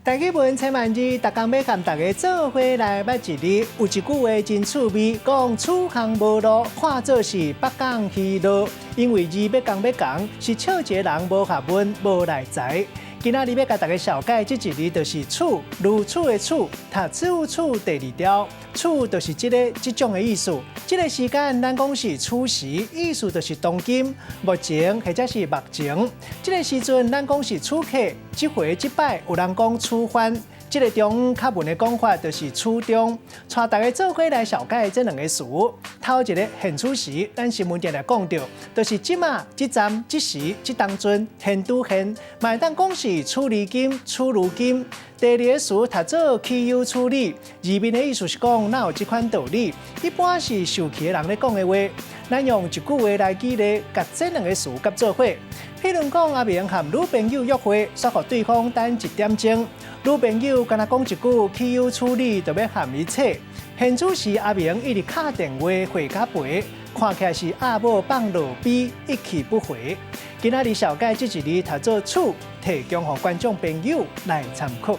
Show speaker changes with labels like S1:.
S1: 台語文千萬字，逐工欲佮大家做伙來捌一字。有一句話真趣味，講此行無路，看做是北港虛路。因為字欲仝欲仝，是笑一个人無學問、無內才。今仔日欲共大家紹介這一字，就是處，如此的處，讀此處第二調，處就是這个、這種的意思。這个時間咱講是此時，意思就是當今、目前或者是目前。這个時陣咱講是此刻，這回這擺有人講此番。這个中較文的講法就是此中。帶大家做伙來紹介這兩个詞。頭一个現此時，咱新聞定定講著，就是這馬、這站、這時、這當陣、現拄現，嘛會當講是此如今、此如今。第二个詞讀做豈有此理，字面的意思是講哪有這款道理，一般是受氣的人咧講的話。咱用一句話來舉例，共這兩个詞佮做伙。譬如講，阿明和女朋友約會，煞予對方等一點鐘，女朋友干焦講一句豈有此理，就欲和伊吵。現此時阿明一直敲電話回甲陪，看起來是鴨母放落鱉，一去不回。今仔日紹介這一字讀做處，提供予觀眾朋友來參考。